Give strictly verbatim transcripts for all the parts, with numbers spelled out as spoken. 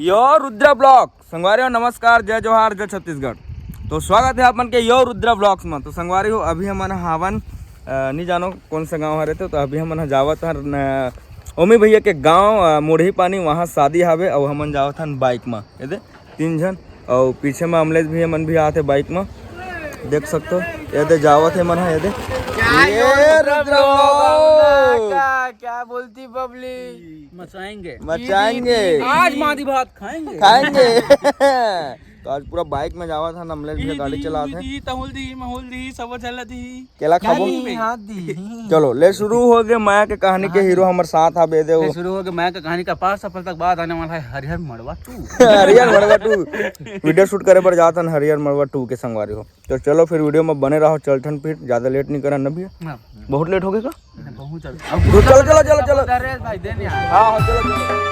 यो Rudra blog संगवारी हो, नमस्कार, जय जोहार, जय छत्तीसगढ़। तो स्वागत है अपन के यो रुद्रा ब्लॉग्स में। तो संगवारी हो, अभी हमन हावन, अ, नहीं जानो कौन सा गांव हरे, तो, तो अभी हमन ह जावत हन, अ, ओमी भैया के गांव, अ, मुढ़ी पानी, वहाँ शादी हावे, अउ हमन जावत हन बाइक में, ये दे तीन झन, अउ पीछे में अमलेश भैया मन भी आते बाइक में, देख सकते हो, ये दे जावत है मन ह, ये दे। क्या ये यो रुद्रा रुद्रा ब्लॉग। ब्लॉग, क्या, क्या बोलती पब्लिक? मचाएंगे। मचाएंगे। आज मादी भात खाएंगे। खाएंगे। तो आज पूरा बाइक में जावत हन, अमलेश भैया गाड़ी चलात हे। दी, तहुल दी, महूल दी, सब झल दी। केला खाबो? नहीं, हाथ दी। चलो, ले शुरू हो गए माया के कहानी के हीरो हमर साथ हावे दे। ले शुरू हो गए माया के कहानी का पार सफल तक बाद आने वाला है हरिहर मड़वा टू। हरिहर मड़वा टू। वीडियो शूट करे बर जात हन हरिहर मड़वा टू के संगवारी हो। तो चलो फिर वीडियो में बने रहो, चलथन फिर, ज्यादा लेट नहीं करन अभी। हाँ। बहुत लेट हो गए का? बहुत ज्यादा। अब चलो, चलो, चलो, चलो। अरे भाई, दे नहीं यार। हाँ, हाँ, चलो, चलो।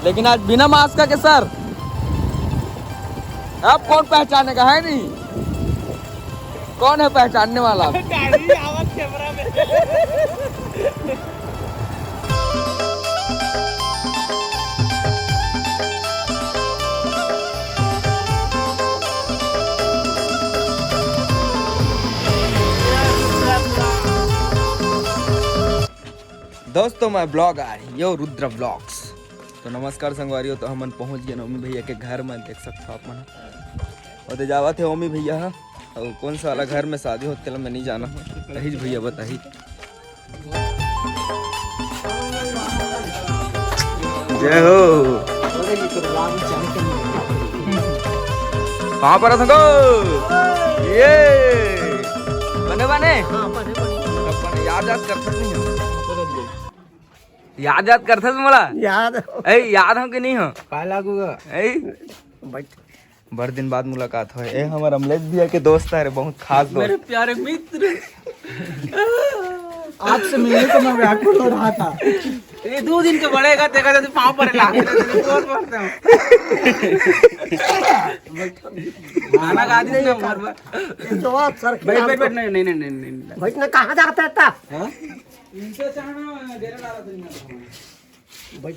लेकिन आज बिना मास्क के सर, अब कौन पहचानेगा, है नहीं? कौन है पहचानने वाला? गाड़ी आवत कैमरा में। दोस्तों, मैं ब्लॉग आ रही यो रुद्र ब्लॉग्स। तो नमस्कार संगवारी हो, तो हमन पहुंच गए ओमी भैया के घर में, देख सकते हो आप मन। ओदे जावत हे ओमी भैया ह। अउ कौन सा वाला घर में शादी होथे, तेला मैं नहीं जाना हूँ। अहिज भैया बताही। जय हो। कहाँ पर थको? ये बने बने। अपन याद याद करथस नहीं हो? याद याद करथस मोला? याद। ए, याद हो कि नहीं हो? पाए लागूगा। ए, बैठ। बड़ दिन बाद मुलाकात होय। ए, हमर अमलेश भैया के दोस्त हरे, बहुत खास दोस्त। मेरे प्यारे मित्र। आपसे मिलने को मैं व्याकुल हो रहा था। ये दो दिन के बड़े का, तेरा जब पाँव पर लाग गए, तो जोर मारता हूँ। गाना गा दी ना, मार, मार। ये तो आप सर बैठ, बैठ, बैठ, नहीं, नहीं, नहीं, नहीं, नहीं। बैठना कहाँ जाता था? हाँ? इनसे चाहना, डेरा डाला था इनका। बैठ।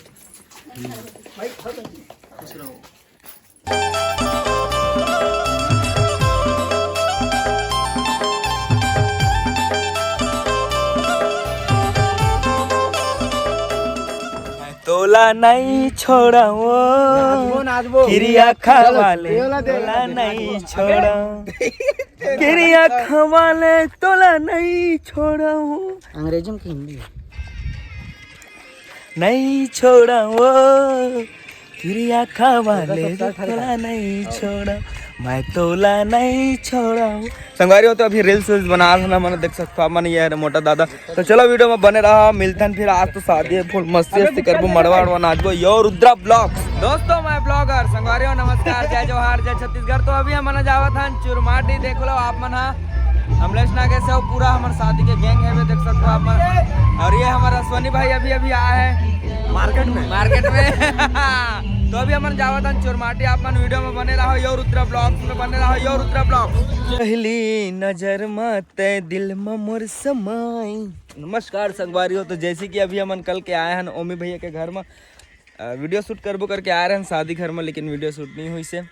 बैठ। खुश रहो। तोला नहीं छोड़ाओ। नाचबो, नाचबो। किरिया खा वाले, ये वाला दे, तोला नाचबो। नहीं छोड़ाओ। किरिया खा वाले, तोला नहीं छोड़ाओ। अंग्रेजी में कि हिंदी? नहीं छोड़ा वो किरिया खा वाले, तोला नहीं छोड़ा, मैं तोला नहीं छोड़ा वो। संगवारी हो, तो अभी रील्स वील्स बना रहा ना, मैंने देख सकता हूँ, मैंने ये है मोटा दादा। तो चलो वीडियो में बने रहा, मिलते हैं फिर। आज तो शादी है, फुल मस्ती वस्ती करबो, मड़वा वड़वा नाचबो। यो रुद्रा ब्लॉग्स। दोस्तों, मैं ब्लॉगर संगवारी हो, नमस्कार, जय जोहार, जय छत्तीसगढ़। तो अभी हमन जावत हन चुरमाटी, देख लो आप मन हा। अमलेश नागेश है, पूरा हमर शादी के गैंग है, देख सकते हो आप मन। और ये हमारा सोनी भाई अभी अभी आया है मार्केट में, मार्केट में। तो अभी हमन जावत हन चुरमाटी, आप मन वीडियो में बने रहो, यो रुद्रा ब्लॉग्स में बने रहो, यो रुद्रा ब्लॉग्स। पहली नजर में ते दिल में मोर समाई। नमस्कार संगवारी हो, तो जैसे कि अभी हमन कल के आए हन ओमी भैया के घर में, अ, वीडियो शूट करबो करके आए रहन शादी घर में, लेकिन वीडियो शूट नहीं हुई से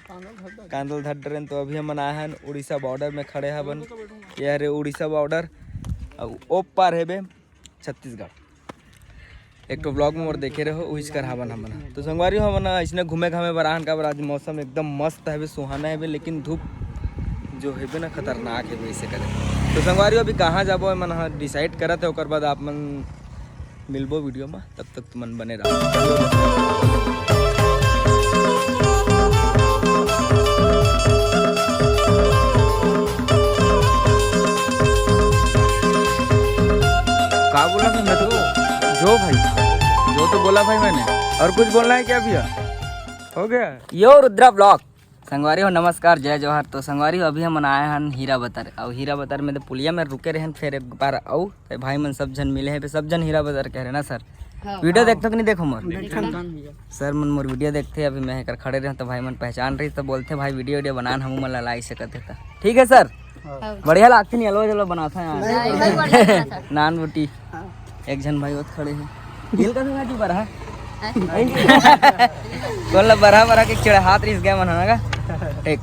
कांदल धर डरेन। तो अभी हमन आए हन उड़ीसा बॉर्डर में खड़े हवन। ये हरे उड़ीसा बॉर्डर, अउ ओ पार हेबे छत्तीसगढ़। एक ठो ब्लॉग में मोर देखे रहो, उहिच कर हवन हमन। तो संगवारी हो, हमन अइसने घूमे घामे बर आहन, काबर आज मौसम एकदम मस्त हवे, सुहाना हवे, लेकिन धूप जो हेबे ना, खतरनाक हेबे, ऐसे करे। तो संगवारी हो, अभी कहाँ जाबो, एमन ह डिसाइड करत है, ओकर बाद आप मन मिलबो वीडियो में, तब तक तुमन बने रहो। का बोला था मैं तो? जो भाई, जो तो बोला भाई मैंने। और कुछ बोलना है क्या भैया? हो गया? यो रुद्रा ब्लॉग। संगवारी हो नमस्कार, जय जोहार। तो संगवारी हो, अभी हमन आए हन हीरा बतर। अउ हीरा बतर में तो पुलिया में रुके रहन, फिर एक बार अउ ते भाई मन सब झन मिले हैं, सब झन हीरा बतर कह रहे ना सर। वीडियो देखथो कि नहीं देखो मोर? सर मन मोर वीडियो देखथे, अभी मैं एकर खड़े रहूं तो भाई मन पहचान रही तो बोलथे, "भाई वीडियो वीडियो बनान, हमू मन ला लाई सकत हे त।" ठीक है सर, बढ़िया लागथे नहीं, अलवा जलवा बनाथा यार। नान रोटी। एक झन भाई ओत खड़े हे। दिल का संगा जी बरहा। बोल बरहा बरहा के चढ़े हाथ रिस गए मन हना का। ठीक।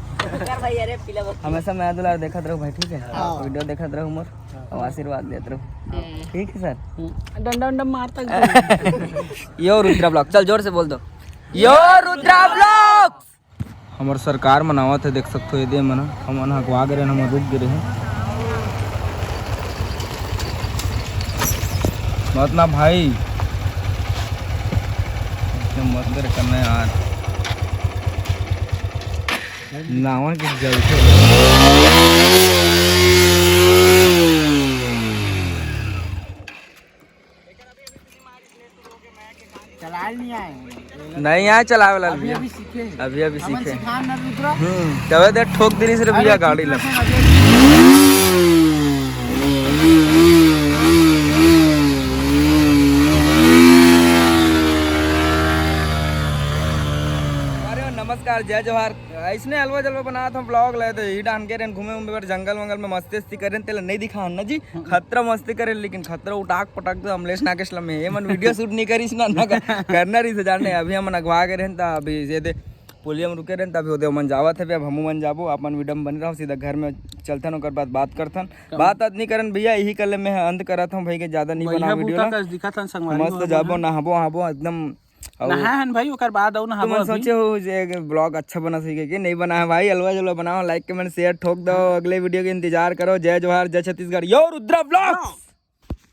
हमेशा मैं दुलार देखत रहू भाई, ठीक है? वीडियो देखत रहू मोर। अब आशीर्वाद देत रहू। ठीक है सर। डंडा उंडा मारता एकदम। यो रुद्रा ब्लॉग, चल जोर से बोल दो। यो रुद्रा ब्लॉग। हमर सरकार मन आवत हे, देख सकथो ये दे मन, हमन ह अगवा गे रहेन, हमन रुक गे रहेन। मत ना भाई, मत करे करना यार। नावा के जलथे। चलाए नहीं आए। नहीं आए चलावे ला अभी, भैया। अभी सीखे। अभी, अभी हमन सीखे। सिखान ना रुद्रा। हम्म, तबे दे ठोक दिली सिर्फ भैया गाड़ी ला। अरे नमस्कार, जय जोहार। अइसने अलवा जलवा बनात हम ब्लॉग ले, तो यही डाहन के रेन घूमे उमे बर जंगल वंगल में मस्ती वस्ती करेन, तेला नहीं दिखान ना जी। खतरा मस्ती करेन, लेकिन खतरा उटाक पटाक दे अमलेश नागेश लम्हे। ये मन वीडियो शूट नहीं करिस ना, ना कर-, करना रहिस जाने। अभी हमन अगवा गे रहेन, त अभी ये दे पुलिया में रुके रहेन, त अभी ओदे मन जावत हे। अब हमू मन जाबो, अपन वीडियो में बने रहो, सीधा घर में चलथन, ओकर बाद बात करथन। बात बात नहीं करन भैया, यही कले मैं अंत करत हूँ भाई के, ज्यादा नहीं बनाओ वीडियो ना। दिखत हन संगवारी मस्त हो जाबो, नहाबो आबो एकदम। अउ नहाए हन भाई, ओकर बाद अउ नहाबो तुमन अभी। सोचे हो जे ब्लॉग अच्छा बना सके कि नहीं बना है भाई, अलवा जलवा बनाओ, लाइक कमेंट शेयर ठोक दो। अगले वीडियो के इंतजार करो। जय जोहार, जय छत्तीसगढ़, यो रुद्रा ब्लॉग्स।